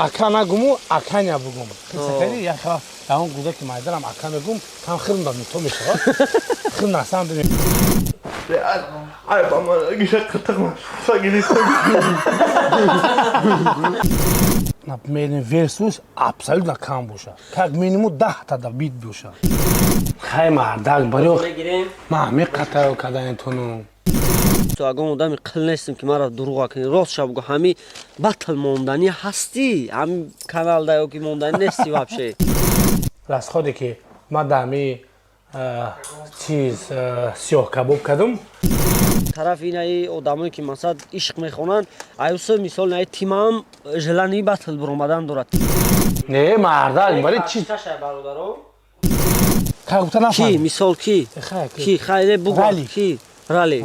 Ака нагуму, аканя бугум. Хисакари я ха он гуда ки майдарам ака мегум, там хирм да то мешава. Хирм насам дими. Ай, ба ман гиша қитиқман. Например, Версус абсолютно кам боша. Как минимум 10 та да бит боша. Хай мардак барё. Ма ҳами қатаё кадан туну. Ту агон одами қил нестим ки маро дурӯға кунӣ. Рост ша бугӯ, ҳами батл монданӣ ҳастӣ, ҳами каналда ё ки монданӣ нестӣ вообще? Расходе ки ма да ҳами чиз сиёҳ кабоб кардам. Тарафи инаи одамое ки масалан ишқ мехонанд, аюсо мисол наи тимаам желани батл буромадан дорад. Не, мардак, бари чи? Бародаро? Как гуфта нафаҳмидам. Ки мисол ки? Ки хайре бугӯ ки? Рали.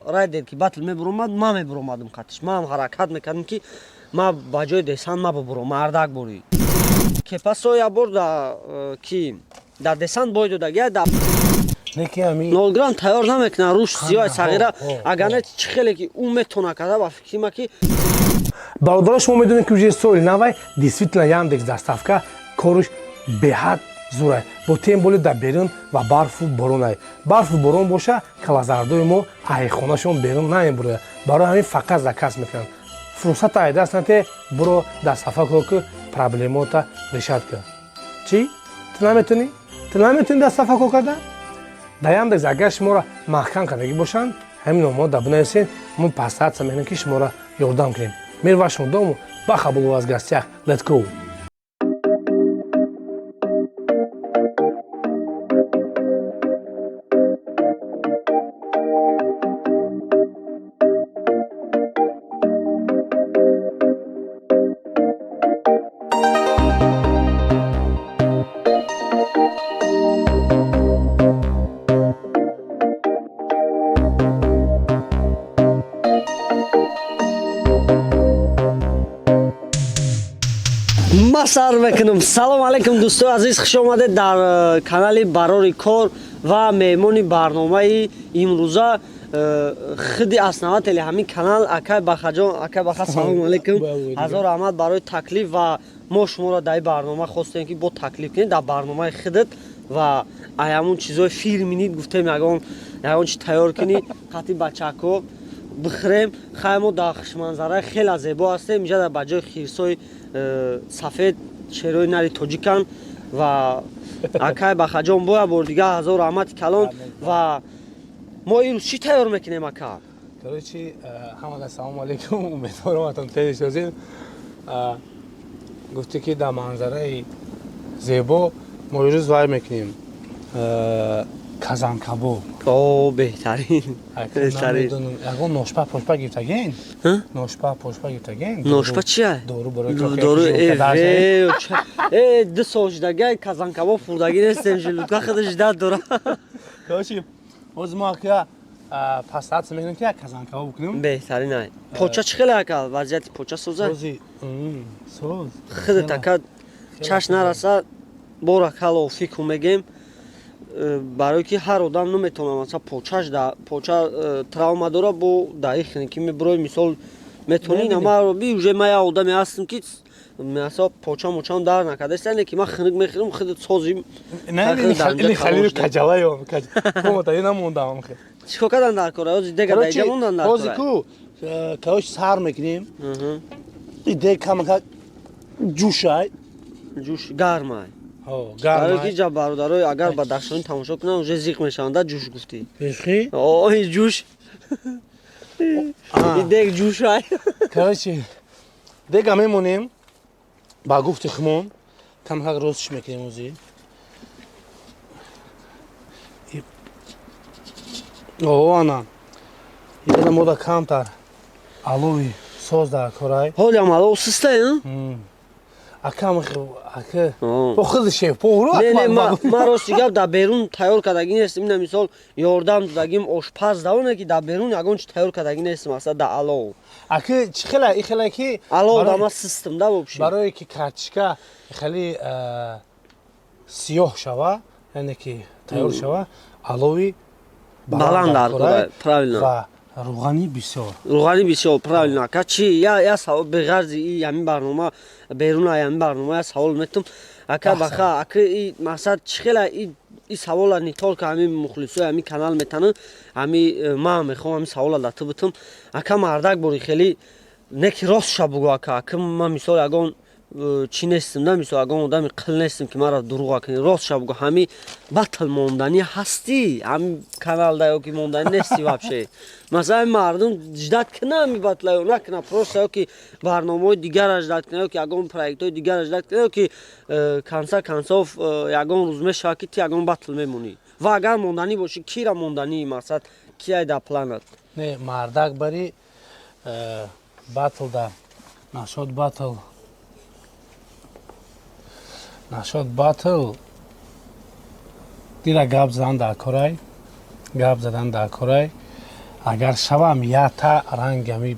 Райдер ки батл мебуромад, ман мебуромадам қатиш. Ман ҳаракат мекардам ки ма ба ҷои десан ма бубуром, мардак бурӣ. Кепасо я бор да ки дар десан бой додагия да нол грамм тайёр намекунад рӯш сиёҳи сағира, агар не чӣ хеле ки ӯ метона карда ба фикри ма ки. Бародаро, шумо медонед ки уже соли навай действительно Яндекс доставка кориш беҳад зурай, бо тем боле дар берун ва барфу боронай. Барфу борон боша, калазардои мо айхонашон берун намебурояд, барои ҳамин фақат заказ мекунанд. Фурсата айдаст нате, буро доставка кор ки, проблемота решать кун. Чӣ, ту наметонӣ? Ту наметонӣ доставка кор карда дар Яндекс? Агар шуморо маҳкам кардагӣ бошанд, ҳамин номҳо дар бинависед, мо постараться мекунем ки шуморо ёрдам кунем. Мир вашему дому. Баха был у вас в гостях. Let's go. Ма сар мекунам. Салом алейкум, дӯстои азиз, хуш омадед дар канали Барори кор ва меҳмони барномаи имрӯза худи основатели ҳамин канал акай Бахаҷон. Акай Баха, салому алейкум, ҳазор раҳмат барои таклиф ва мо шуморо дар ин барнома хостем ки бо таклиф кунем дар барномаи худат ва ай ҳамун чизои фирминит гуфтем, ягон чи тайёр кунӣ, қати бачако бихӯрем. Хай, мо дар хушманзараи хеле зебо ҳастем. Инҷа ба ҷои хирсои сафед шерои нари тоҷиканд. Ва акай Бахаҷон, боя бор дига ҳазор раҳмати калон. Ва мо имрӯз чӣ тайёр мекунем, ака? Короче, ҳамада салому алейкум, умедворам атон тез созед. Гуфтӣ ки дар манзараи зебо мо имрӯз вай мекунем, казанкабоб. О, беҳтарин, беҳтарин. Ягон ношпа пошпа гирифтагин? Ношпа пошпа гирифтагин? Ношпа чия? Дору барои дору. Э, 2 сол шудага казанкабоб хӯрдагӣ нестем, желудка худаш дард дора. Короче, ҳозир мо ака постараться мекунем ки як казанкабоб кунем. Беҳтарин. Ай поча чӣ хеле, ака, вазъияти поча соза? Соз. Худат, ака, чаш нараса боракаллоҳу фикум мегем, барое ки ҳар одам наметавонад, масалан, почаш да поча травма дора, бо даи хиники мебурои, мисол, метавонӣ намаро би. Уже ма як одаме ҳастам ки масалан поча мочам дар накардаст, не ки ман хиник мехӯрам, худат созим. Каҷалаё намондам. Чӣ кор кардан дар кора? Ҳози дега даиҷа мондан дар кора. Ку, короче, сар мекунем, дег камака ҷӯшай. Ҷӯш гармай, барое ки ҷа бародарои агар ба дахшонӣ тамошо кунанд, уже зиқ мешаванд. Да ҷӯш гуфтӣ. Ой, ҷӯш, дег ҷӯшай. Короче, дега мемонем, ба гуфти хумон камакак ростш мекунем ози. О, ана ида мода камтар алови соз дар корай. Ҳолиам алов систай? Акам, ака, бо худи шеф повару. Не, не, ман рости гап дар берун тайёр кардагӣ нестем. Ина мисол ёрдам додагим ошпаз давоне ки дар берун ягон чи тайёр кардагӣ нестем, асла дар алов. Ака, чӣ хела и хела ки алов да ман систем да вообще. Барое ки картишка хеле сиёҳ шава. Яъне ки тайёр шава, алови баланд дар кора, правильно. Ва рӯғани бисёр. Рӯғани бисёр, правильно. Ака, чи я савол беғарзи и ҳамин барнома, берун ай ҳамин барнома я савол метум, ака. Баха, ака, и мақсад чӣ хела и савола не только ҳамин мухлисои ҳамин канал метананд, ҳами ман мехоҳам ҳамин савола да ту бутум, ака. Мардак бори хеле не ки ростша бугӯ, ака. Ака, ман мисол ягон чӣ нестим да, мисол ягон одами қил нестим, ки маро дурӯға кунӣ. Ростша бугӯ, ҳами батл монданӣ ҳастӣ ҳами каналда ё ки монданӣ нестӣ вообще? Масалан, мардум ждать кина ҳами батла ё накуна, просто ё ки барномаҳои дигара ждать кина, ё ки ягон проектҳои дигара ждать кина, ё ки конца концов ягон рӯз мешавад, ки ту ягон батл мемонӣ? Ва агар монданӣ бошӣ, кира монданӣ? Мақсад, кияй дар планат? Не, мардак, бари батлда нашод, батл нашод, батл дира гап задан дар корай, гап задан дар корай. Агар шавам, ята ранги ами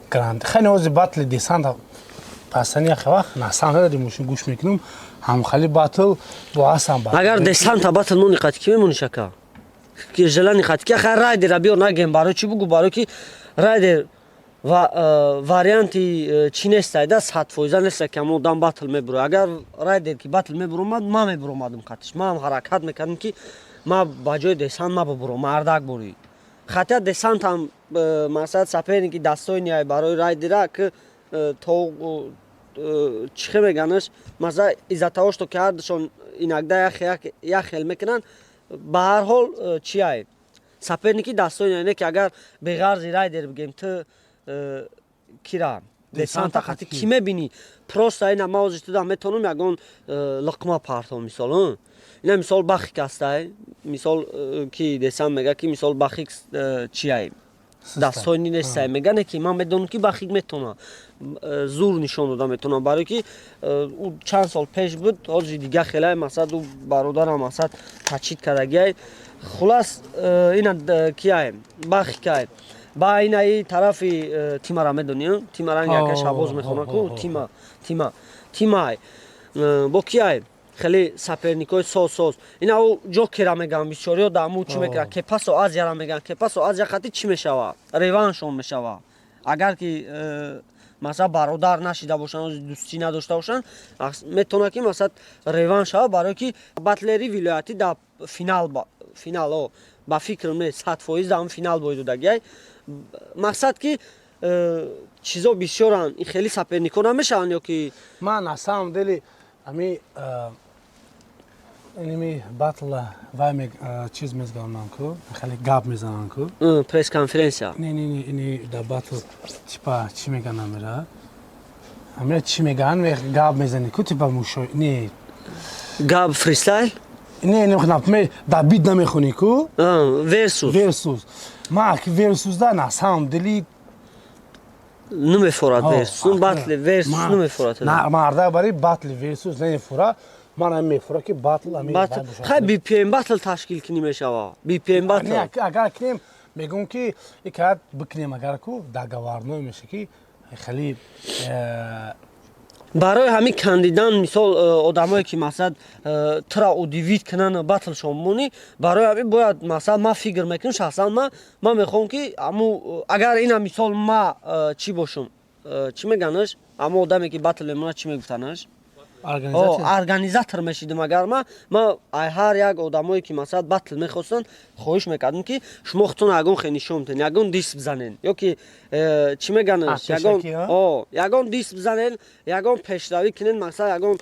гранд хеле ҳози батли десант пасани яхе вақт насандари мошин гӯш мекунам, ҳамхали батл бо ҳасан. Агар десанта батл мони, қати ки мемонӣ, шака? Ки желани қати ки? Хай, райдера биёр, нагем. Барои чӣ бугӯ? Барои ки райдер ва варианти чӣ нестай да, 100% неста, ки ҳамон одам батл мебуро. Агар райдер ки батл мебуромад, ман мебуромадам қатиш, ман ҳаракат мекардам, ки ма ба ҷои десант ма бубуром. Мардак бурӣ, хотя десантам мақсад соперники достойный барои райдера, ки то чӣ хел меганаш, масалан, из-за того, что ки ҳардушон иногда як хел мекунанд, ба ҳар ҳол чи ай соперники достойный не, ки агар беғарзи райдер бигем, ту кира десанта хати ки мебинӣ? Просто ина ма ҳозир туда метавонам ягон луқма партом, мисол, ина мисол бахик ҳастай, мисол, ки десант мега, ки мисол бахик чи ай достойный нестай, мега, не ки ман медонам, ки бахик метавона зур нишон дода метавонам, барое ки ӯ чанд сол пеш буд, ҳозир дига хелай. Мақсад, ӯ бародарам, мақсад, тачид кардагиай. Хулас, ина киай, бахикай, ба инаи тарафи тимара медонӣ, тима ранги ака шабоз мехона ку, тима, тима, тимай, бо киай хеле соперникои соз соз. Ина ӯ ҷокера мегӯям, бисёриё даму чӣ мекунад, кепасо азияра мегӯям. Кепасо азия хати чӣ мешава? Реваншон мешава. Агар ки масалан бародар нашида бошанд, дӯстӣ надошта бошанд, метавонад, ки масалан реванш шава, барое ки батлери вилоятӣ дар финал, финал, ба фикрам, не 100% дар финал боид додагиай. Мақсад, ки чизо бисёранд, ин хеле сопернико намешаванд ё ки? Ман на самом деле ами иними батла вай чиз мезганам ку, хеле гап мезанам ку. Пресс-конференсия. Не, не, не, ини да батл типа чӣ меган, амира, амира чӣ меган, гап мезани ку, типа мушо не. Гап, фристайл. Не, не, например, да бит намехонӣ ку. Версус. Версус. Ма ки версус да на самом деле Намефорад версус, батли версус намефорад. Марда бари батли версус намефора, ман мефора, ки батл ами. Хай, бпм батл ташкил кунӣ, мешава бпм батл. Агар кунем, мегӯм, ки икаят бикунем, агар ку договорной меша, ки хеле Барои ҳамин кандидан, мисол, одамое ки мақсад тура удивить кунанд, батлшон монӣ, барои ҳамин бояд, масалан, ман фикр мекунам, шахсан ман мехоҳам, ки аму агар ина мисол ма чӣ бошум, чӣ меганаш, ҳамо одаме ки батл мемонад, чӣ мегуфтанаш, организатор мешидим, агар ма ай ҳар як одамое ки масалан батл мехостанд, хоҳиш мекардам, ки шумо худтон ягон хе нишон битен, ягон диск бизанен ё ки чӣ меганаш, ягон диск бизанен, ягон пешравӣ кунен, масалан, ягон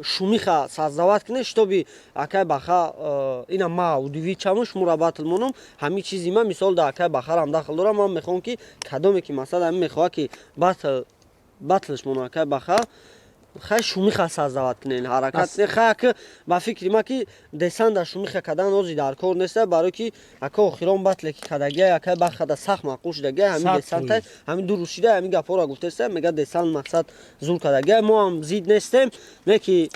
шумиха создавать кунен, чтобы акай баха ина ма удивить чаму, шуморо батл монам. Ҳамин чизи ма, мисол, да акай бахарам дахл дорам. Ман мехоҳам, ки кадоме ки масалан ҳамин мехоҳад, ки батлш монам, акай баха, хай шумиха создавать кунен, ҳаракат. Хай, ака, ба фикри ма, ки десанда шумиха кардан ози дар кор неста, барое ки ака охирон батле ки кардагия, акай бахада сахт маъқул шудагия, ҳамин десанта, ҳамин ду рӯз шида ҳамин гапҳоро гуфтеста, мега десан мақсад зур кардагия. Мо ҳам зид нестем, не ки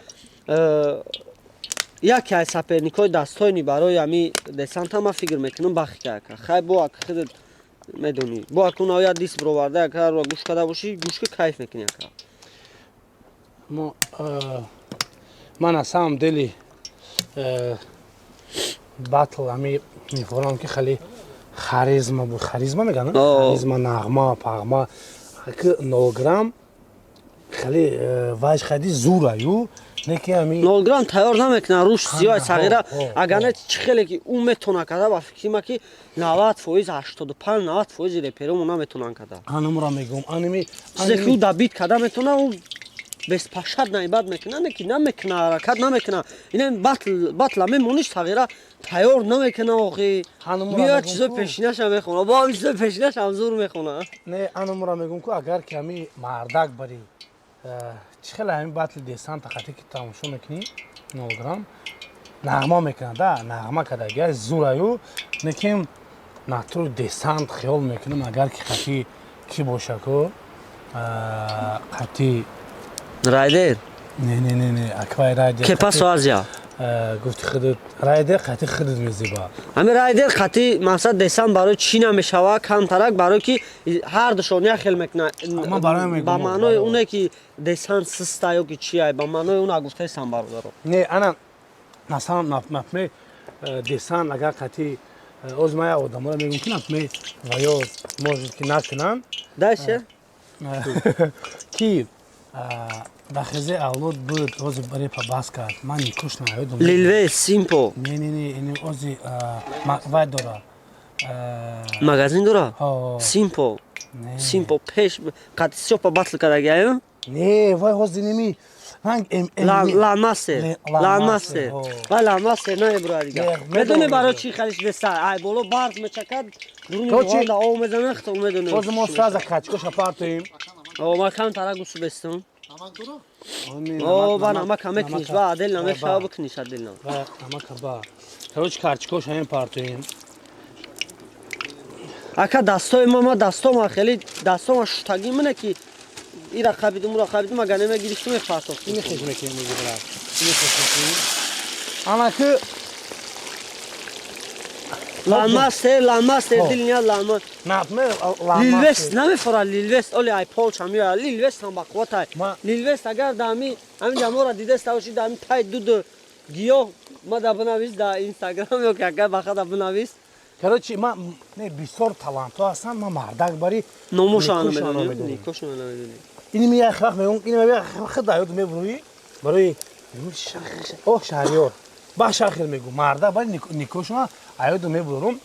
яке аз соперникҳои достойный барои ҳами десанта, ман фикр мекунам, бахи ака. Хай, бо ака худат медонӣ, бо акун оя диск бироварда, ака, гӯш карда бошӣ, гӯш ки кайф мекунӣ, ака. Ман на самом деле Батл ами мефорам, ки хеле харизма буд. Харизма меган, харизма, нағма, пағма, ки 0 грамм хеле вайш хади зура ю неки ами. 0 грамм тайёр намекунад, руш сиёҳ, сағира. Агар не, чӣ хеле ки ӯ метона када, ба фикри ма, ки 90%, 85, 90 фоизи реперомо наметонанд када. Анамро мегӯм, анами. Чизе ки ӯ дабит када метона, ӯ беспашад наибат мекуна, не ки намекуна, ҳаракат намекуна. Ина батл, батла мемониш, сағира тайёр намекуна охи. Меояд, чизои пешинаша мехона, бо ҳам чизои пешинашам зур мехона. Не, анамро мегӯм, ку агар ки ами мардак бари чӣ хеле ҳамин батли десанта хате ки тамошо мекунӣ, 0 грамм нағма мекунад, да нағма кардагия зураю, лекин натури десант хиёл мекунам, агар ки хати кӣ боша, ку қати Райдер. Не, не, не, не, аквай Райдер. Кепасо Азия. Гуфти худат, Райдер қати худат мезиба. Ҳами Райдер қати мақсад десант барои чӣ намешава камтарак? Барое ки ҳар душон як хел мекуна. Ба маънои оне ки десант систа ё ки чи, ба маънои он агуфтаестам, бародаро. Не, ана масалан, например, десант агар қати оз ма як одаморо мегӯм, ки например, ва ё может ки накунанд. Дальше. Ки дар хезе авлод буд, ози репа бас кард, ман никош наёдам. Лилве Симпо. Не, не, не, ози вай дора. Магазин дора Симпо. Симпо пеш қати Сёпа батл кардагиаю. Не, вай ҳози неми. Ламастер, Ламастер, вай Ламастер наебура дига. Медони барои чӣ халиш деса? Ай боло барф мечакад, дуруни об мезана, хто медони. Ҳозир мо сразу качкоша партоем. Ма камтара гусу бестам. О, ба намака мекуниш, ба адел намешава, бикуниш адел нам. Намака ба. Короче, карчкош ҳамин партоем. Ака, дастои ма дастома хеле, дастома шутагӣ мине, ки ира қабидум, ура қабидум, ага немегирифтум, мепартохтум. Ини хеш мекунем, музибрат. Ини хеш мекунем. Ана ки Ламастер, ламастер, дилня лама. Например. Лилвест намефора, Лилвест оли ай полча меояд, Лилвест ҳам бақувват ай. Лилвест агар да ами ҷаморо дидаста бошӣ, да ами тай дуду гиёҳ ма да бинавис да Инстаграм ё ки агар баха да бинавис. Короче, ма не, бисёр талантҳо ҳастанд, ма мардак бари номошо намедонӣ, никошо намедонӣ. Ини ми як вақт мегӯм, ини ми худ ёд мебурӯӣ барои о Шаҳриёр ба шахир мегӯм, мардак бари никошона аёду мебурам.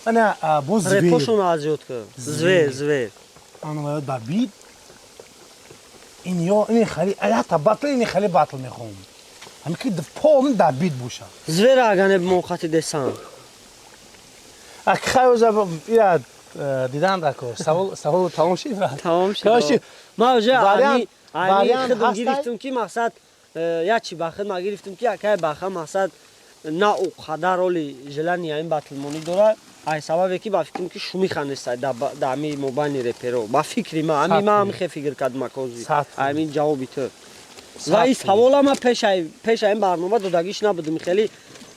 Ана боз репошона аз ёд кар. Звер, звер. Ана ёд ба бит. Ин ё ини хали аята батл, ини хали батл мехоҳам. Ҳами ки полный дар бит боша. Звер ага не моқати десан. Акхайоза ира дидан дако. Савол, савол тамом шид. Тамом шид. Ма уже ами ами худам гирифтум, ки мақсад як чи ба худ ма гирифтум, ки акай баха мақсад на ӯ қадар оли желание ин батлмонӣ дора, ай сабабе ки ба фикрам, ки шумиха нест да ами мобайни реперо. Ба фикри ма, ами ма ами хе фикр кардам, акози ами ҷавоби ту ва ин савола ма пеша ин барнома додагиш набудум, хеле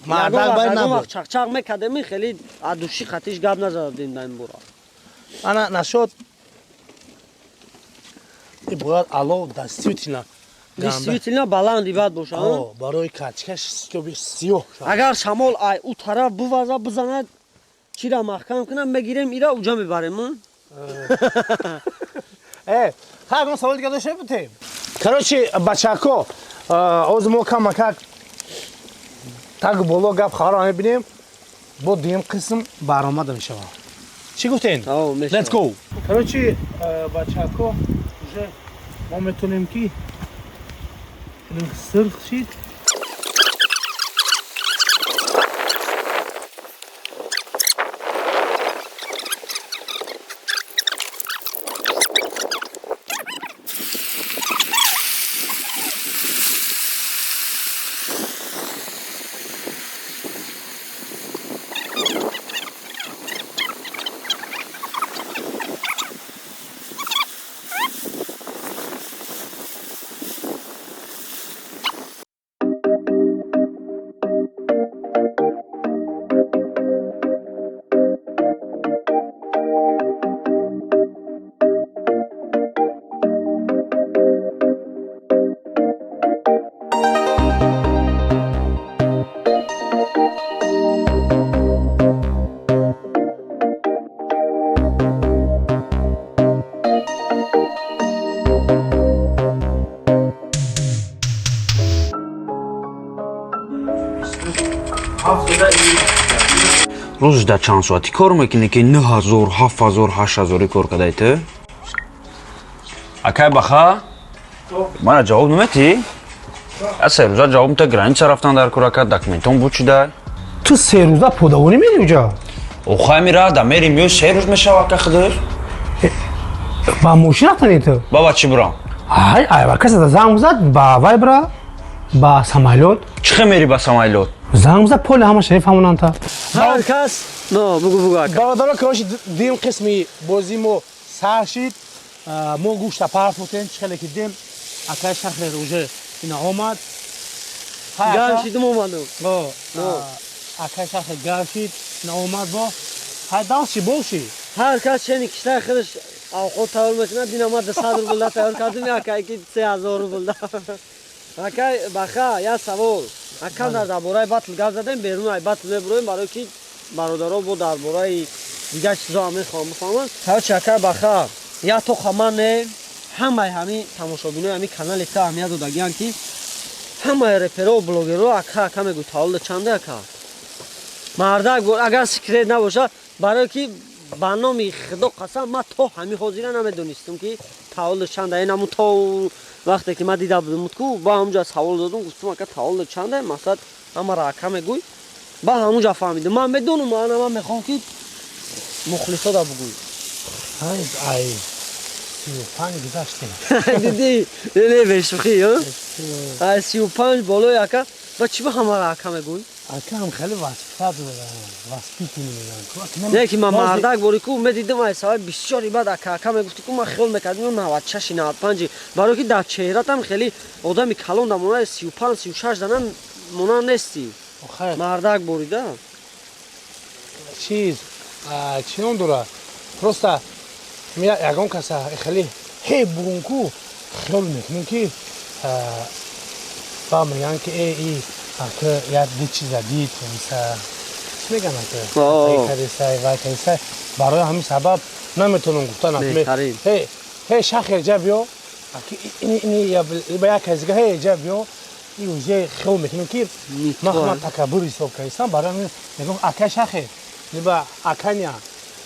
вақт чақчақ мекардем, хеле адуши қатиш гап назадем дар ин бора. Ана нашод, бояд алов действительно Действительно баланд ибад боша. Барои качкаш сиёҳ. Агар шамол ай ӯ тараф буваза, бизанад, чира маҳкам кунам, мегирем, ира уҷа мебарем. Э, ҳар савол дига дошта бутем. Короче, бачако, оз мо камакак таг боло гап хабаро мебинем, бо дуюм қисм баромада мешавам. Чӣ гуфтен? Let's go. Короче, бачако, уже мо метонем, ки сирх шид. 27 Рӯз дар чанд соатӣ кор мекунӣ, ки 9000, 7000, 8000 кор кардаи ту? Акай Баха, мана ҷавоб наметӣ? Я 3 рӯза ҷавоб та, граница рафтан дар кор, ака, документон буд шуда. Ту 3 рӯза подавонӣ мери уҷа? Охай, мира да мерим, ё 3 рӯз мешава, ака, худаш. Ба мошин рафтани ту? Баба, чӣ бурам? Ай, айва каса занг зад, ба вай бира, ба самолёт. Чӣ хел мери ба самолёт? Занг зад, поли ҳамаша мефаҳмонанд та. Ҳар кас но бугу, бугу, ака. Бародаро, короче, дим қисми бозии мо сар шид. Мо гӯшта партофтем, чӣ хеле ки дем, акай Шахер уже ина омад. Хай, ака. Гарм шидум, омадум. О, акай Шахер гарм шид, ина омад бо хай далши болши. Ҳар кас чени киштаи худаш авқот тайёр мекунад. Дина ма 200 рублда тайёр кардем, акай ки 3000 рублда. Акай Баха, як савол, акам. Дар бораи батл гап задем, берун ай батл мебуроем, барое ки бародаро бо дар бораи дигар чизо ҳам мехоҳам бифаҳманд. Короче, акай Баха, як тоқа ман не, ҳамаи ҳами тамошобинои ҳами канали та аҳамият додагианд, ки ҳамаи реперо, блогеро ака, ака мегӯй. Таваллуд чанде, ака? Мардак, агар секрет набошад, барое ки ба номи Худо қасам, ман то ҳами ҳозира намедонистам, ки таваллуд чанда. Ин ҳамун то вақте ки ман дида будам ку, ба ҳамунҷа савол додум, гуфтум: «Ака, таваллуд чанда?» Масалан, ҳамаро ака мегӯй, ба ҳамунҷа фаҳмидам. Ман медонам, ана ман мехоҳам, ки мухлисода бугӯй. Ай, ай 35 гузаштем. Дидӣ, не, бешӯхӣ, ай 35 болои, ака. Ба чӣ ба ҳамаро ака мегӯй? Акам хеле воспитат, воспитанный мегӯянд. Не, ки ман мардак бори ку медидам, ай савай бисёри баъд ака, ака мегуфти ку, ман хиёл мекардам 96, 95-и, барое ки дар чеҳратам хеле одами калон да монад, 35, 36 дана монанд нестӣ, мардак борида. Чиз чӣ ном дорад, просто ягон каса хеле ҳе бугун ку, хиёл мекунем, ки ба мегӯянд, ки э и ака як ди чиза дид, миса чӣ мегӯянд, ака кадисай вай кадисай. Барои ҳамин сабаб наметавонам гуфтан. Ҳе, ҳе, Шахер, ҷа биё, ба як касига ҳе, ҷа биё, и уже хиёл мекунем, ки ман худам такаббур ҳисоб кардистам. Барои ҳамин мегӯям ака Шахер либо аканя.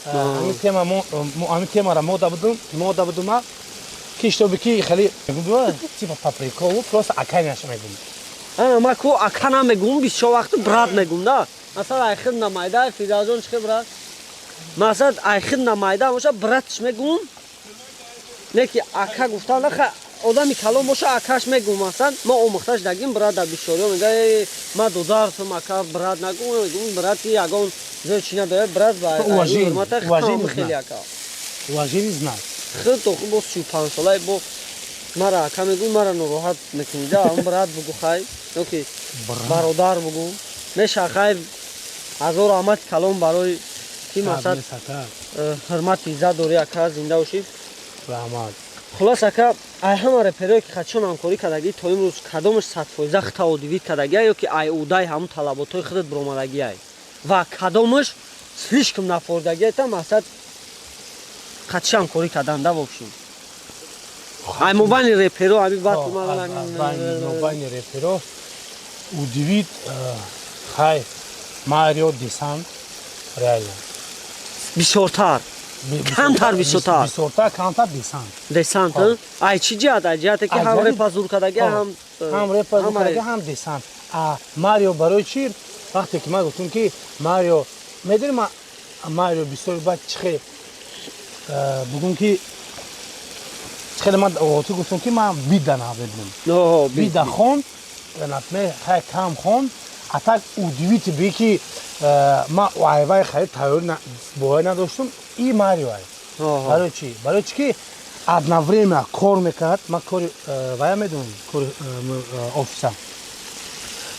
Ҳамин тема, ҳамин темара мода будума, ки чтобы ки хеле типа по приколу просто аканяш мегӯм. Ма ку ака намегӯм, бисёр вақт брат мегӯм да. Масалан, айхид намайда, Фирдавсҷон, чихе брат? Масалан, айхид намайда боша, братш мегӯм, не ки ака гуфтан. Одами калон боша, акаш мегӯм. Масалан, ма омӯхташ дагим брат. Дар бисёриё мега: «Ма додарсум, ака, брат нагӯ». Мегӯм: «Брати ягон зер чи надорад, брат ба хеле ака». Уважение знак. Хел то бо 35 солаи бо мара ака мегӯй, мара нороҳат мекунӣ да. Он брат бугӯ, хай, ёки бародар бугӯ, меша. Хай, ҳазор раҳмати калон барои ки мақсад ҳурмати иззат дорӣ, ака, зинда бошӣ. Раҳмат. Хулос, ака, ай ҳама реперое ки хачон ҳамкорӣ кардагӣ то имрӯз, кадомаш 100% хта удивить кардагия ё ки ай удаи ҳамун талаботҳои худат биромадагиай ва кадомаш слишком нафордагия та, мақсад хачи ҳамкорӣ кардан да, вообщем, ай мобайни реперо ами? Мобайни реперо удивить, хай, Марио, Десант, реально. Бисёртар, камтар, бисёртар? Бисёртар, камтар Десант. Десант ай чӣ ҷиҳат? Ай ҷиҳате ки ҳам репа зур кардаги, ҳам ҳам репа зур кардаги, ҳам Десант. А Марио барои чӣ? Вақте ки ман гуфтам, ки Марио, медонӣ, ма Марио бисёр баъд чихе бугум, ки хеле ман ту гуфтам, ки ман бида набедум, бида хон, например, хай кам хон, а так удивить би, ки ман айвай хеле тайёр боварӣ надоштум, и Марио ай. Барои чӣ? Барои чӣ ки одновременно кор мекард. Ман кори вая медонам, кори офиса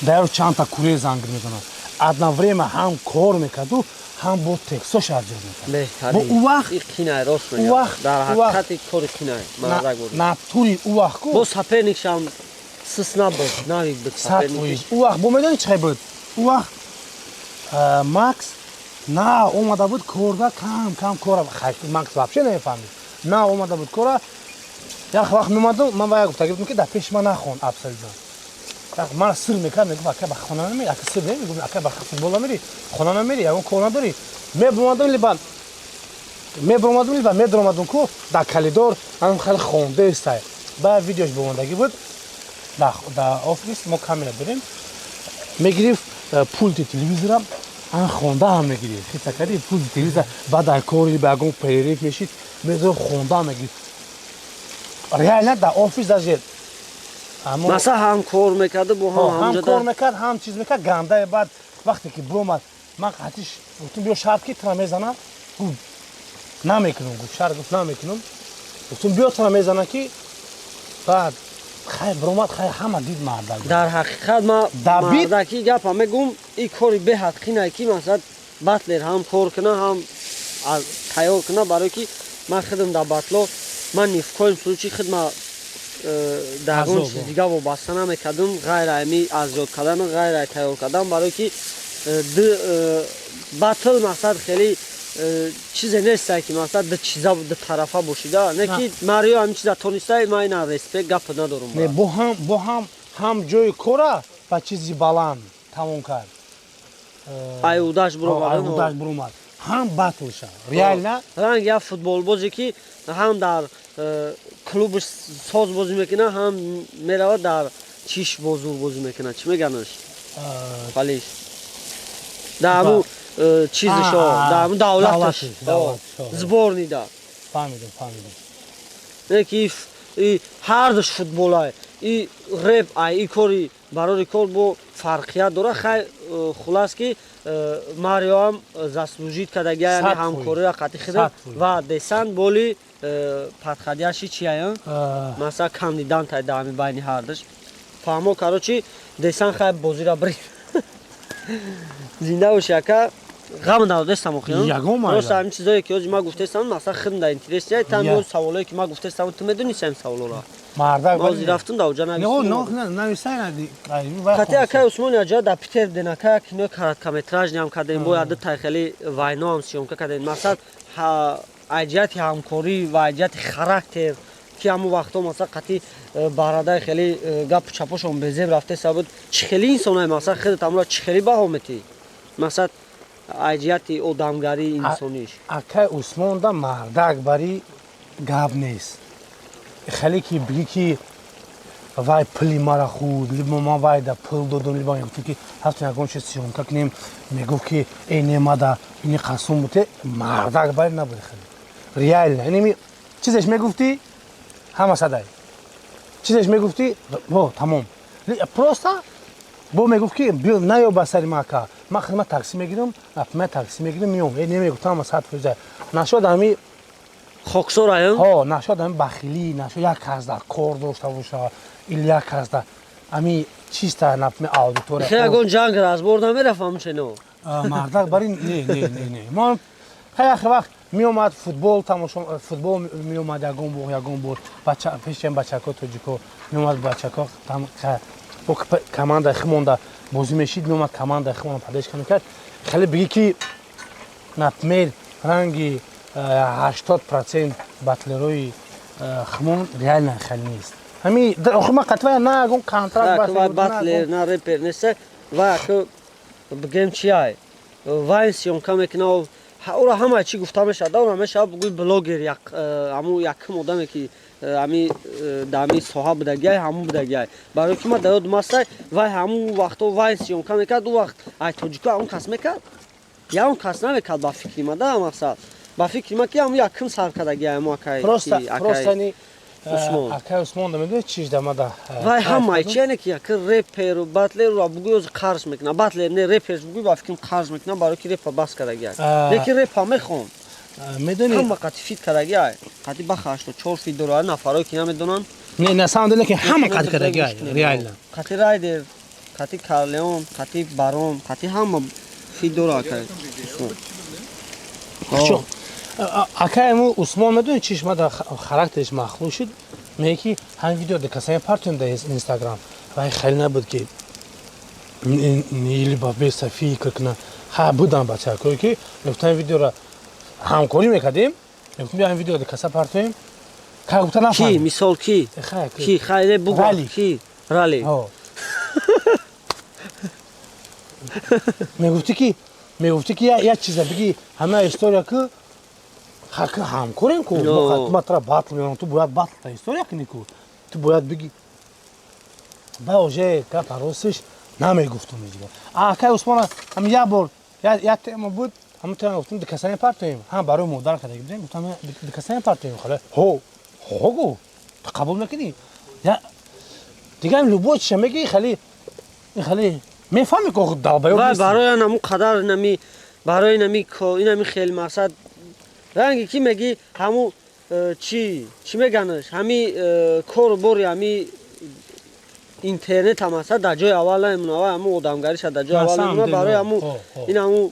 дар чандта курьер занг мезанад, одновременно ҳам кор мекарду, ҳам бо текстош арҷоз мекард. Бо ӯ вақт дар ҳақиқати кори кинай. Натури ӯ вақт ку. Бо соперникшам сис набуд, навик буд. 100%. Ӯ вақт бо медонӣ чӣ буд? Ӯ вақт Макс на омада буд корда, кам кам кора. Макс вообще намефаҳмид, на омада буд кора. Як вақт меомаду, ман вая гуфта гирифтам, ки дар пеши ман нахон абсолютно. Ман сир мекард, мегуфт, ака, ба хона намери, ака, сир мегуфт, ака, ба футбол намери, хона намери, ягон кор надорӣ. Мебуромадам, либо мебуромадам, либо медуромадам ку дар коридор ам хеле хондаистай. Ба видеош бомондагӣ буд, дар офис мо камера дорем, мегирифт пульти телевизора, ан хонда ҳам мегирифт, хита кади пульти телевизор. Баъд дар кори ба ягон перерыв мешид, мезо хонда мегирифт. Реально дар офис даже Масалан, ҳам кор мекарду бо ҳам кор мекард, ҳам чиз мекард. Гандае баъд вақте ки биромад, ман қатиш гуфтум, биё, шарт ки тура мезанам. Гуфт, намекунам. Гуфт, шарт, гуфт, намекунам. Гуфтум, биё, тура мезанам. Ки баъд хай биромад, хай ҳама дид мардак. Дар ҳақиқат ма мардаки гапа мегум, и кори беҳад қинае ки, масалан, батлер ҳам кор куна, ҳам тайёр куна, барое ки ман худам дар батло ман ни в коем случае худма дар ягон чиз дига вобаста намекардам, ғайр ами аз ёд кардану ғайр ай тайёр кардан, барое ки батл мақсад хеле чизе нестай ки, масалан, ду чиза ду тарафа бошида. Не ки Марио ҳамин чиза тонистай, ман ина респект гап надорум. Не, бо ҳам ҷои кора ба чизи баланд тамом кард. Аюдаш буромад. Аюдаш буромад, ҳам батлша реально. Ранг як футболбозе ки ҳам дар клубш соз бозӣ мекунад, ҳам меравад дар чиш бозур бозӣ мекунад. Чӣ меганаш, фалиш дар ҳамун чизшо, дар ҳамун давлаташ, сборный да. Фаҳмидам, фаҳмидам. Не ки ҳардуш футболай, и реп ай, и кори барори кор бо фарқият дора. Хай, хулас ки Мариоам заслужить кардагия, яъне ҳамкориро қатъи хида ва десан боли подходящий чия, масалан, кандидантай дар ҳами байни ҳардуш. Фаҳмо, короче, десан хай бозира бирид. Зинда боши, ака, ғам надодестам охиён. Просто ҳамин чизое ки ҳози ман гуфтестам, масалан, худм да интересия там саволое ки ман гуфтестам, ту медонисти ҳамин саволоро? Мардак рафтум да уҷа. Нависқати акай Усмон аҷа дар Питер буден, ака, кинои короткометражный ҳам кардем, бо яду тай хеле вайно ҳам съёмка кардем. Масалан, аз ҷиҳати ҳамкорӣ ва аз ҷиҳати характер ки ҳамун вақтҳо, масалан, қатъи барадаи хеле гапу чапошон безеб рафтеса буд. Чӣ хели инсонае, масалан, худат ҳамура чӣ хели баҳо метиҳӣ, масалан, аз ҷиҳати одамгарии инсониш? Акай Усмонда мардак бари гап нест. Хеле ки бигӣ ки вай пули мара худ, либо ман вайда пул додум, либо гуфтум ки ҳастон ягон чиз съёмка кунем, мегуфт ки э не, мада ини қасум буте. Мардак бари набуд хеле, реально. Иними чизеш мегуфтӣ, ҳама садай чизеш мегуфтӣ, во тамом. Просто бо мегуфт ки биё, наё ба сари ма, ака, ман хидмат такси мегирам, ман такси мегирам, миём. Э, немегуфтам, ҳама 100% нашуд ҳами. Хоксораем. Ҳо, нашуд ҳами бахилӣ, нашуд як кас дар кор дошта боша или як кас дар ҳами чиста, например, аудитория. Ягон ҷанг разбор намерафт ҳамчино? Мардак бари не, не, не, не. Ман хеле вақт меомад футбол тамошо, футбол меомад ягон бор пеши бачако тоҷико меомад, бачако бо командаи химонда бозӣ мешид, меомад, командаи химонда поддержка мекард. Хеле бигӣ ки, например, ранги 80% батлерои химон реально хеле нест. Ҳами охир ман қатъан на ягон контракт. Батлер на репер нест. Ва бигем, чиай, вайн съёмка мекуна, ӯро ҳама чӣ гуфта мешавад, ӯро мешавад бугӯи блогер, ҳамун якум одаме ки ами дар ҳамин соҳа будагиай, ҳамун будагиай. Барои ки ман дар ёдум ҳастай, вай ҳамун вақтҳо вайн съёмка мекард, ӯ вақт ай тоҷико ҳамун кас мекард, ягон кас намекард, ба фикри ма да. Мақсад, ба фикри ма ки ҳамун якум сар кардагиай ҳамун акай. Просто акай Усмон медонӣ чиш дамада? Вай ҳамаи чи, яне ки як реперу батлеру бугӯй ози қарз мекунам, батлер не, репер бугӯй, ба фикрам, қарз мекунам, барои ки репа бас кардагиай, лекин репа мехон. Медонӣ, ҳама қати фит кардагиай, қати баха 84 фит дора, нафарое ки намедонанд. Не, на самом деле ки ҳама қати кардагиай реально. Қати Райдер, қати Карлеон, қати Барон, қати ҳама фит дора акай Усмон. Акаему Усмон, медони чиш ма дар характериш махлул шуд? Меги ки ҳамин видео да касане партоем дар Инстаграм, вай хеле набуд ки либо беса фикр куна. Ха, будам бачакое ки мегуфтам, видеора ҳамкорӣ мекардем, мегуфтем, биё, ҳамин видео да каса партоем, ка гуфта. Ки, мисол, ки? Ки, хайре, бугу, ки? Рали. Мегуфтӣ ки як чиза биги, ҳама история ку хака ҳамкорем ку. Ма тара батл меонам, ту бояд батл та история кунӣ ку, ту бояд биги. Ба уже гапа ростиш намегуфтум ҳеҷ. Акай Усмона ҳам як бор як тема буд, ҳамон тема гуфтум, дикасани партоем, ҳам барои модар карда будем, гуфтам, дикасани партоем. Хала ҳо ҳо гу, ту қабул мекунӣ? Дигар любой чиша мегӣ, хали хали мефаҳми ко долбоёб. Вай барои наму қадар нами, барои нами инами хел мақсад ранги ки меги, ҳаму чӣ меганаш, ҳами кору бори ҳами интернет ҳам аста дар ҷои аввал намемона, вай ҳаму одамгариша дар ҷои аввал намемона. Барои ҳаму ин ҳаму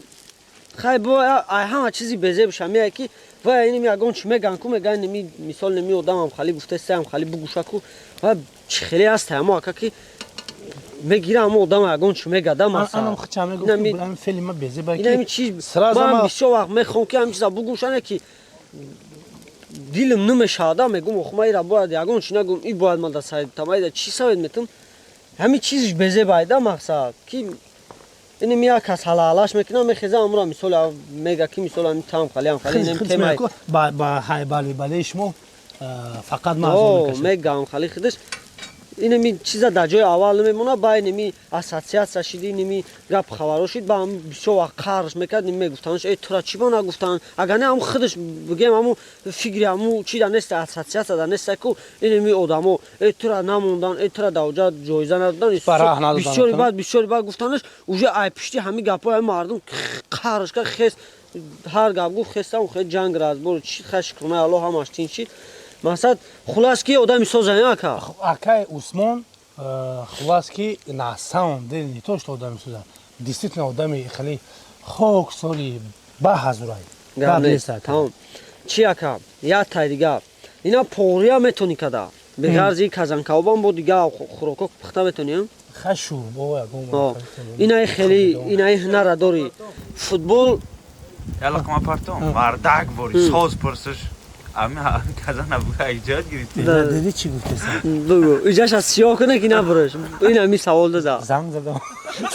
хай бо ай ҳама чизи безебша меяй ки вай инми ягон чӣ меган ку, меган ними мисол ними одамам хали гуфтесаям, хали бугуша ку, вай чӣ хеле аст ҳамо ака ки мегира, ҳамо одам ягон чӣ мегада. Инами чиз ман бисёр вақт мехоҳам ки ҳамин чиза бугӯшане ки дилам намешавада, мегум, оху ма ира бояд ягон чӣ нагум, и бояд ман да тамаида чӣ совет метам, ҳамин чизиш безебайда мақсад ки инми як кас ҳалаҳалаш мекунам, мехеза, амра мисол мега ки мисол ҳамин там халиам хали нем темай. Ба ҳайбали балеи шумо фақат мегам, хали худаш инами чиза дар ҷои аввал намемона. Ба инами ассотсиатсия шиди, инами гап хабаро шид, ба ҳам бисёр вақт қарш мекард, мегуфтанд, э, тура чӣ ба нагуфтанд? Агар не, ҳаму худаш бигем, ҳаму фикри ҳаму чи да неста, ассотсиатсия да неста ку, инами одамо, э, тура намондан, э, тура дар оҷа ҷоиза надодан. Бисёри баъд, бисёри баъд гуфтанаш, уже ай пишти ҳами гапҳои мардум қарш кард, хес ҳар гап гуфт, хестам, хе ҷанг разбор чи, хай, шукрона Аллоҳ, ҳамаш тин шид. Мақсад, хулас ки одами соза ака. Акай Усмон, хулас ки на самом деле не то что одами соза, действительно одами хеле хоксори баҳазурай. Тамом, чи ака, як тай дига, ина пория метонӣ када, беғарзи казанкавобам бо дига хӯроко пухта метонӣ? Инаи хеле инаи ҳунара дорӣ, футбол. Ялақма партом мардак бори соз пурсиш, ами казана иҷод гирифти. Диди, чӣ гуфтеса? Бугу, иҷаша сиёҳ куна ки набуриш, ин ами савол дада. Занг задам.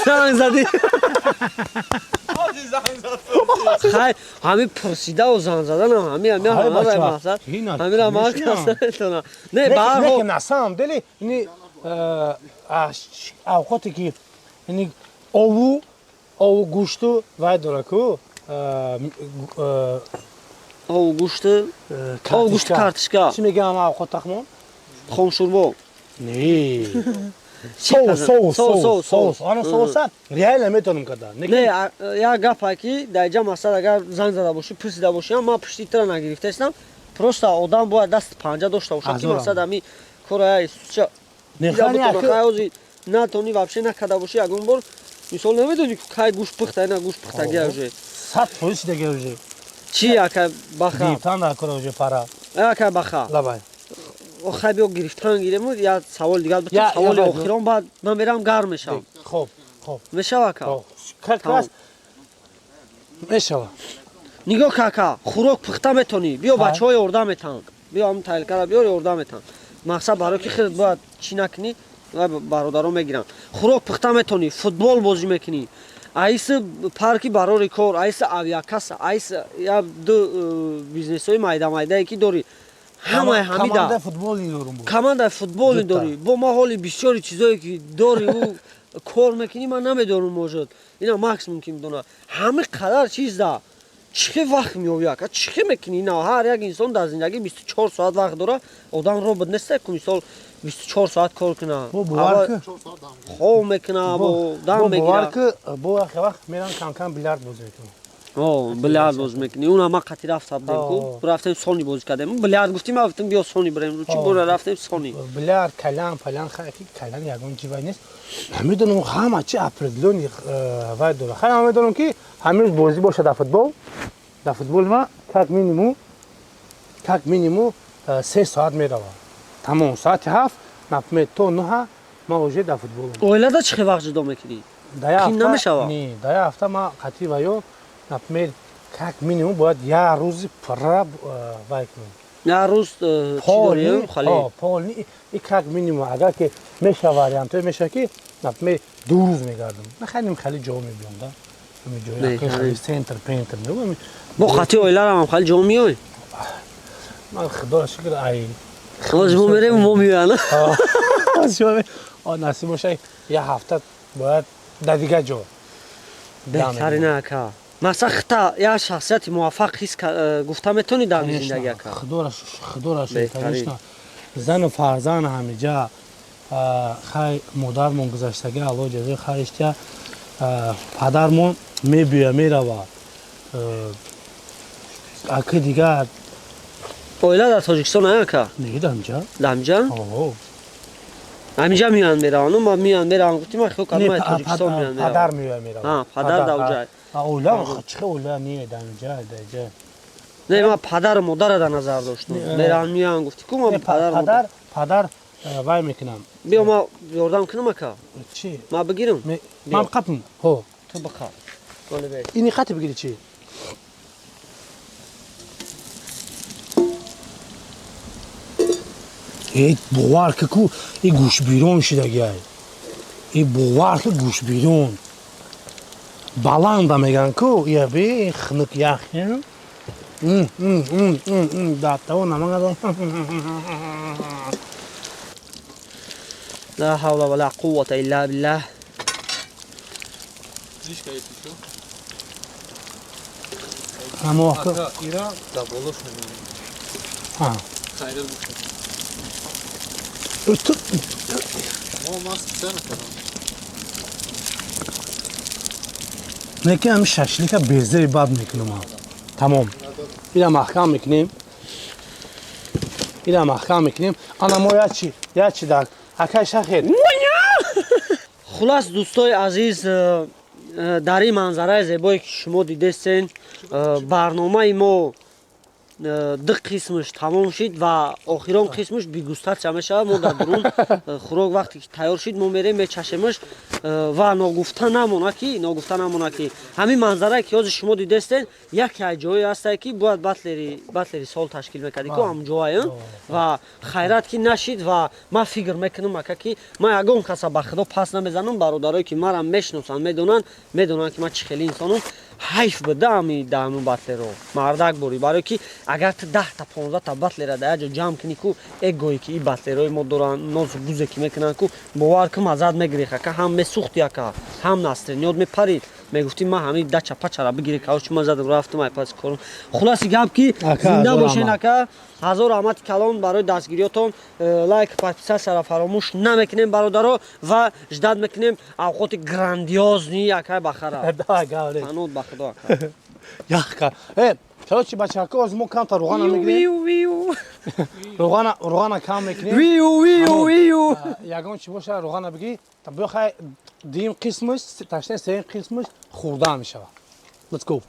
Занг задӣ? Хай, ҳами пурсидаву занг заданам ҳами ҳами ҳамаи мақсад ҳамира ман кас наметонам, не, ба ҳар ҳол. На самом деле ини авқоте ки ини ову гӯшту вай дора ку. Ову гӯшту, ову гӯшти картишка. Чӣ мегӯям, авқот тахмон? Хомшӯрбо. Не, соус, соус, соус, соус. Ана соуса реально метавонам карда. Не, як гапа ки дар ҷа мақсад, агар занг зада бошӣ, пурсида бошӣ, ман пушти тира нагирифтаистам. Просто одам бояд даст панҷа дошта бошад ки мақсад ами кора натони, вообще накарда бошӣ ягон бор, мисол, намедони кай гӯшт пухта, ина гӯшт пухтагия уже. 100% шидага уже. Чи, ака баха? Гирифтан дар кора уже пара. Ака баха. Лабай. Хай, биё, гирифтан гирему, я савол дигар битам, саволи охирон, баъд ман мерам, гарм мешавам. Хоб, хоб. Мешава, ака? Как раз мешава. Нигоҳ, кака, хӯрок пухта метонӣ? Биё, бачаҳо ёрдам метаҳанд, биё, ҳам тарелкара биёр, ёрдам метаҳанд. Мақсад, барои ки худат бояд чӣ накунӣ, бародаро мегиранд. Хӯрок пухта метонӣ, футбол бозӣ мекунӣ, аиси парки барори кор, аиси авиакасса, аиси я ду бизнесҳои майда майдае ки дорӣ, ҳамаи ҳамида командаи футболӣ дорӣ, бо ма ҳоли бисёри чизое ки дорӣ, ӯ кор мекунӣ, ман намедонам, может, ина Макс мумкин бидона. Ҳами қадар чизда чӣ хел вақт меёвӣ, ака, чӣ хел мекунӣ? На ҳар як инсон дар зиндагӣ 24 соат вақт дора, одам робот неста ку, мисол, 24 соат кор куна, хоб мекуна, бо дам мегира. Бо вақт мерам, камкам билярд бозӣ мекунам. Билярд бозӣ мекунӣ, уна ма қати рафта будем ку, рафтем, сони бозӣ кардем. Билярд гуфтим, ма гуфтем, биё, сони бирем, чӣ бора рафтем сони. Билярд, калян палян, хайки калян ягон чи вай нест, намедонам, ҳама чи определённый вай дора. Хай, ман медонам ки ҳамин рӯз бозӣ бошад дар футбол, дар футбол ма как минимум 3 соат меравам, тамом, соати 7, например, то 9 ма уже дар футболам. Оилада чӣ хел вақт ҷудо мекунӣ? Қин намешава? Не, дар як ҳафта ма қатъи ваё, например, как минимум бояд як рӯзи пурра вай кунем. Як рӯз чӣ дорем? Полный, и как минимум, агар ки меша, вариантҳое меша ки Например, 2 рӯз мегардам. На, хеле хеле ҷо мебиём, да. Ҳами ҷои хеле центр, пентр мебиём. Бо хати оиларам хеле ҷо меои? Ман, худоро шукр, ай Ҳоз мо мерем, мо меоян. Насиб боша, як ҳафта бояд дар дигар ҷо. Беҳтарина, ака. Масалан, хита як шахсияти муваффақ ҳис гуфта метавонӣ дар зиндагӣ, ака? Худоро, худоро шукр, конечно. Зану фарзанд ҳамиҷа. Хай, модармон гузаштагӣ, Алло ҷазои хайриш тия. Падармон мебиёя, мерава. Аки дигар Оила дар Тоҷикистон ая, ака? Не, дамҷа. Дамҷа? Ҳаминҷа меоянд, мераванд? Ма меоянд, мераванд гуфтим, ман хиёл кардам Тоҷикистон меоянд. Падар меояд, меравад. Падар давҷа. Оила чихе, оила не, дамҷа, даҷа. Не, ман падару модарро дар назар доштам. Мераванд, меоянд гуфти ку, ман падар. Падар вай мекунам. Биё, ман ёрдам кунам, ака. Чи? Ман бигирам? Ман қапм, ҳо. Ту биқап. Ини қати бигири чи? Э, бовар ки ку, и гӯшбирон шидагиай. И бовар ки, гӯшбирон баланда меган ку, я би хнук ях даттаво намагадо. لا حول ولا قوة إلا بالله. Амо ира да болош мемонем. Хайрат бошад. Мо ман специально кардам. Не ки ҳами шашлика безери бад мекунам. Тамом. Ира маҳкам мекунем. Ира маҳкам мекунем. Ана мо ячи дар акай шахер. Хулас, дӯстои азиз, дар ин манзараи зебое ки шумо дидестен, барномаи мо ду қисмаш тамом шид ва охирон қисмаш дегустатсия мешавад. Мо дар дурун хӯрок вақте ки тайёр шид, мо мерем, мечашемаш. Ва ногуфта намонад, ки ҳамин манзарае ки ҳозир шумо дидестен, яке аз ҷое ҳастае, ки бояд батлери сол ташкил мекарди ку ҳамҷоае. Ва хайрат ки нашид. Ва ман фикр мекунам, ака, ки ман ягон каса ба худо пас намезанам. Бародарое ки марам мешиносанд, медонанд, ки ман чӣ хеле инсонам. Ҳайф буда ами даҳаму батлеро, мардак борӣ, барое ки агар ту 10-та, 15-та батлера дар як ҷо ҷамъ кунӣ ку, эгое ки и батлерои мо доранд, нозу бузе ки мекунанд ку, бовар ку, маззат мегирӣ, ака. Ҳам месӯхти, ака, ҳам настроениёт мепарид. Мегуфтӣ, ман ҳамин дача пачара бигири, кавчи ман задам, рафтам ай паси корм. Хулоси гап ки зинда бошен, ака. Ҳазор раҳмати калон барои дастгириётон. Лайк, подписатсияро фаромӯш намекунем, бародаро, ва ждать мекунем авқоти грандиозный акай Бахара. Панод ба худо, ака. Яхка. Э, короче, бачаҳако, оз мо камта руғана мегирем. Руғана кам мекунем. Ягон чи боша, руғана бигӣ. Биё, хай, дуюм қисмаш, точнее, сеюм қисмаш хӯрдан мешавад. Let's go.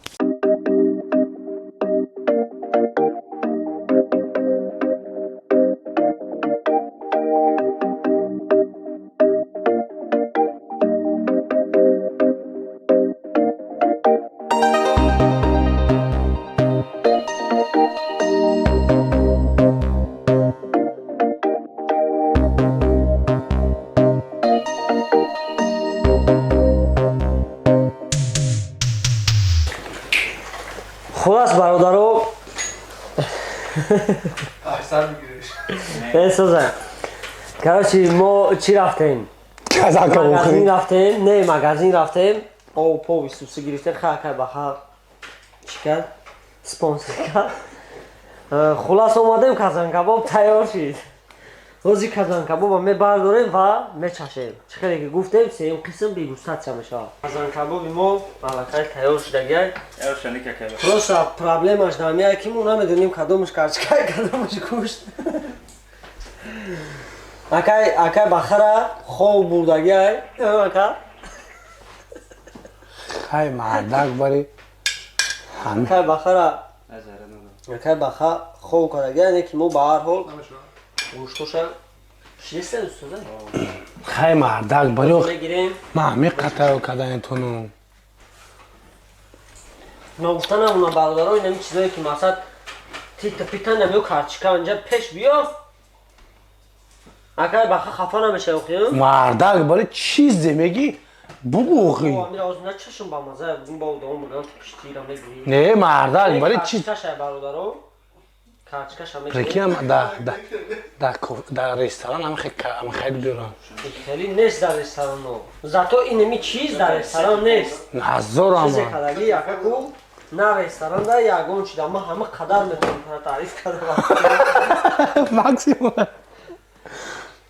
Хулас, бародаро, соза. Короче, мо чӣ рафтем? Магазин рафтем, не, магазин рафтем, об пов исуси гирифтем. Хакай баха чӣ кард, спонсор кард. Хулас, омадем, казанкабоб тайёр шид. Ҳозир казанкабоба мебардорем ва мечашем. Чӣ хеле ки гуфтем, сеюм қисм дегустатсия мешавад. Казанкабоби мо аллакай тайёр шудагиай. Просто проблемаш дамияй, ки мо намедонем кадомаш карчкай, кадомаш гӯшт. Акай Бахара хоб бурдагиай, ака. Хай, мардак бари. Акай Бахара, акай Баха хоб кардагиай, не ки мо ба ҳар ҳол гӯштоша шидестем, устоза. Хай, мардак бари. Мегирем. Ман ҳамин қатаро кадаин туну. Ногуфта намонам, бародаро, инами чизое ки мақсад тита пита намеё, карчика инҷа пеш биё. Акай баха хафа намешавӣ охи? Мардак, барои чизе мегӣ, бугӯ охи. Амира оз на чашм ба маза, бугун ба одам буган пиштира мегирӣ. Не, мардак, барои чиз. Карточкаша бародаро. Карточкаша мегирӣ. Прикинь, да ресторан ҳам хеле биёрам. Хеле нест дар ресторано. Зато инеми чиз дар ресторан нест. Ҳазор ама. Чизе кадаги яка ку на ресторан да ягон чи да ман ҳама қадар метавонам таъриф кардам. Максимум.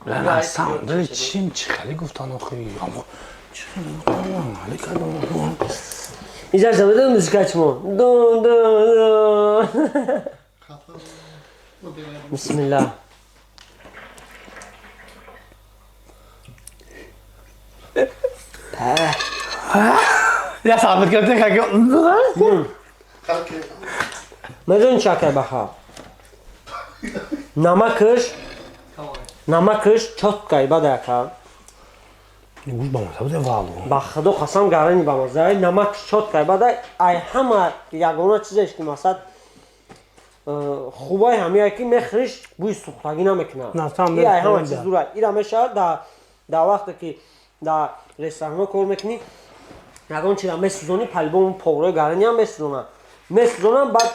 На самом деле чим чи хеле гуфтан охи. Чи хеле гуфтан, хеле кардам. Иҷаза медонӣ музика чимо? Дун дун дун. Бисмиллаҳ. Я салфетка гирифтем, как Медонӣ чи акай баха? Намакаш чёткай бада ака. Гӯш ба маза буде валу. Ба худо қасам гарани ба маза. Намакаш чёткай бада ай ҳама ягона чизеш ки масад хубай ҳамия ки мехӯриш бӯи сӯхтагӣ намекунад. На самом деле Ай ҳама чиз да. дура. Ира мешавад дар вақте ки дар ресторанҳо кор мекунӣ, ягон чиза месӯзонӣ, по-любому поварои гараниам месӯзонанд. Месӯзонанд, баъд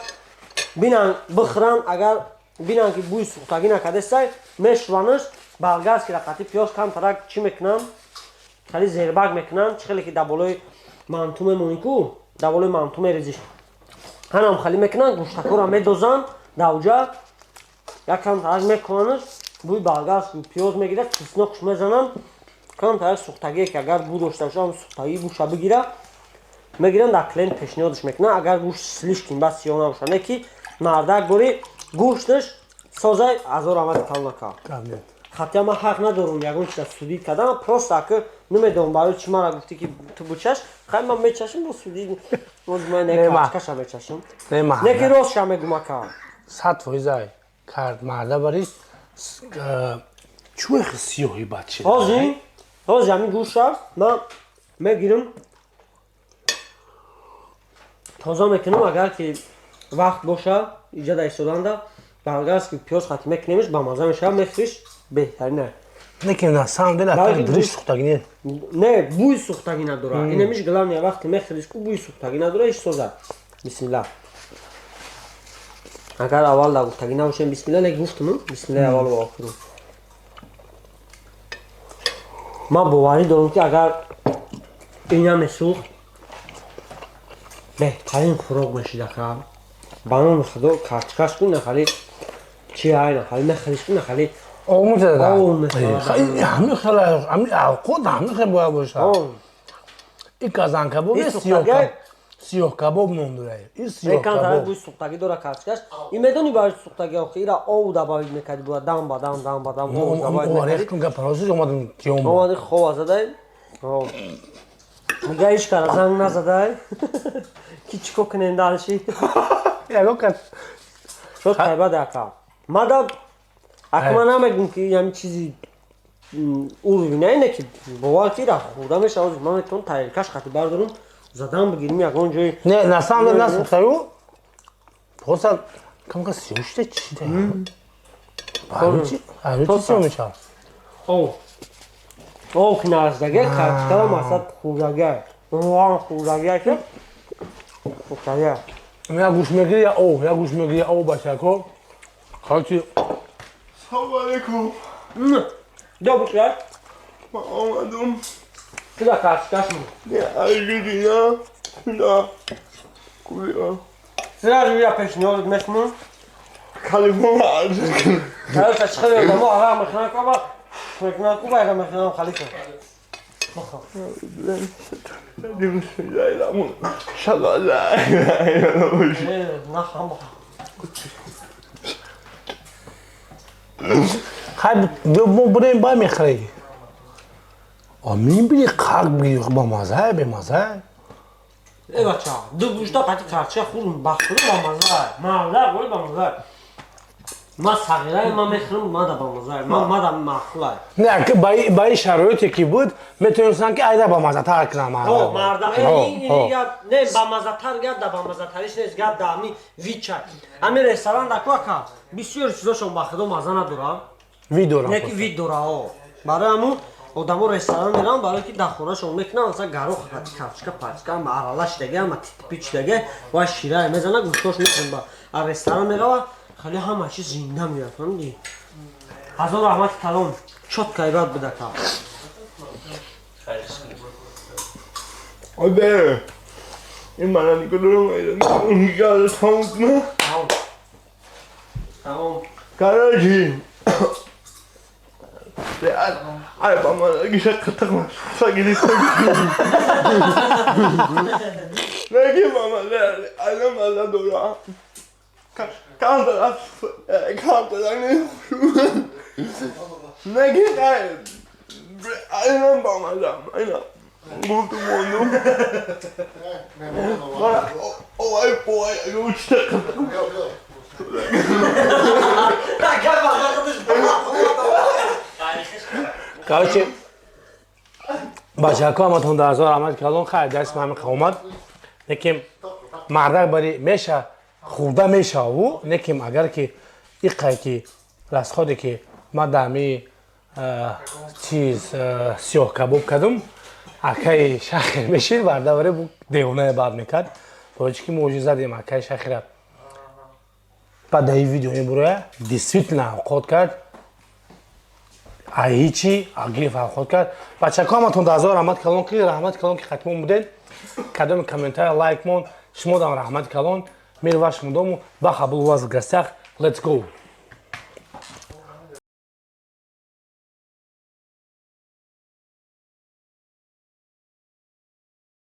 бинан бихӯранд, агар бинанд ки бӯи сӯхтагӣ накардестай, мешӯранаш, болгарский рақати пиёз камтарак чӣ мекунанд, хеле зербак мекунанд, чӣ хеле ки дар болои манту мемонӣ ку, дар болои манту мерезиш. Ҳанам хеле мекунанд, гӯштакҳоро медозанд, давҷа як камтарак мекунанаш, бӯи болгарский пиёз мегирад, чеснокш мезананд, камтарак сӯхтагие ки агар бӯ дошта боша, ҳам сӯхтагии гӯша бигира, мегиранд дар клиент пешниҳодш мекунанд, агар гӯшт слишком бас сиёҳ набошад, не ки мардак бори гӯшташ созай азор амад кал накард. Хатя ман ҳақ надорам ягон чиза судид кардам, просто аки намедонам барои чӣ мара гуфтӣ ки ту бучаш, хай ман мечашам бо судид, боз ман не карточкаша мечашам. Не, ма. Не ки ростша мегум ака. 100% ай кард марда бари чӯ сиёҳи бачи. Ҳозир, ҳозир ҳамин гӯшта ман мегирам тоза мекунам, агар ки вақт боша, иҷа дар истоданда болгарский пиёз хати мекунемиш, ба маза мешавад, мехӯриш, беҳтарин. Не ки на самом деле Балки так дриш сӯхтагӣ не. Не, бӯи сӯхтагӣ надорад. Инамиш главное вақте мехӯриш ку бӯи сӯхтагӣ надорад, иш соза. Бисмиллаҳ. Агар аввал да гуфтагӣ набошем бисмилла, не гуфтам, бисмилла аввал ва охиру. Ман боварӣ дорам ки агар ина месӯхт, беҳтарин хӯрок мешид ака. Ба номи Худо карточкаш ку нахали чи ай нахали мехӯриш ку нахали Об мешавад. Об мешавад. Ҳамин хела ҳамин авқот ҳамин хел бояд бошад. И казан кабоб И и сӯхтагӣ? сиёҳ кабоб ном дорад. И сиёҳ Камтарак кабоб. бӯи сӯхтагӣ дорад карточкаш. И медонӣ барои сӯхтагӣ охи ира об добавить мекардӣ бояд дам ба дам, дам ба дам об добавить мекардӣ. Орехтун гап ростиш омадам тиём. Омади хова задай. Дига ҳеч кара занг назадай. Ки чӣ кор кунем дальше? Ягон кас Шод тайбад ака. Мада ака ман намегум ки ҳамин чизи уровень не ки бовар ки ира хӯрда мешавад, ман метавонам тарелкаш хати бардорам, задан бигирим ягон ҷои. Не, на самом деле насӯхтаю. Просто камка сиёҳ шуда чи да. Ҳамин чи сиёҳ мешавад? Об. Об ки нарасидагия, карточкара масад хӯрдагия. Роған хӯрдагия ки хӯрдагия. Я гӯш мегири я об, я гӯш мегири я об бачако. Короче, Салом алейкум. Добре, Ман омадам. Куда карточкаш? Не, Аргентина. Сюда. Куда? Сразу я пешниҳод мекунам. Калифорния Аргентина. Короче, чӣ хеле одамо арақ мехӯранд, куба мекунанд, куба яга мехӯранд халифа. Нахам. Хай мо бурем бай мехӯрӣ. А мебини қак бигири ба маза, бемаза. Э бача, ду гӯшта қати карточка хӯрм, ба хӯрм ба маза. Маза, гӯй ба маза. Ма сағираи ма мехӯрм, мада ба маза. Ма мада маъқулай. Не, аки ба ин шароите ки буд, метавонистанд ки айда ба мазатар кунам. О, марда, Ҳо, ин ҳо. гап не ба мазатар гап да ба мазатариш нест, гап да ами вича. Ами ресторан да ку ака, бисёр чизошон ба худо маза надорад. Вид дорам. Не ки вид дора, о. Барои ҳамун одамо ресторан мераванд, барое ки дар хонашон мекунанд, масалан, гарох хати картошка пачка ама аралаш даге, ама титпич даге ва шира мезана, гӯштош мекунба. А ресторан мерава, хеле ҳама чиз зинда меяд, фаҳмидӣ? Ҳазор раҳмати калон, чётко ибад будака. Оде, ин мана никола. Тамом. Короче, ай, ба гиша қитиқ сагиди. Неги мама алам ала дора. Канта канта не. Неги ай алам ба мала айна. Гуфту монду. Ой, ой, ой. Короче, бачако, ҳаматон дар ҳазор раҳмат калон. Хайр, даст ҳами омад. Лекин мардак бари меша хурда мешаву, лекин агар ки иқай ки расходе ки ма дами чиз сиёҳ кабоб кардум, акаи шахир мешид, вардаваре девонае бад мекард. Тоҷи ки мо задем акаи шахира, баъд дар ин видео мебуроя, действительно авқот кард, ҳичи гирифт, авқот кард. Бачако, ҳаматон дар ҳазор раҳмат калон, ки раҳмат калон ки хатмон будед. Кадоми комментария, лайк мон, шумо дам раҳмати калон. Мир вашему дому. Баха был у вас в гостях. Let's go.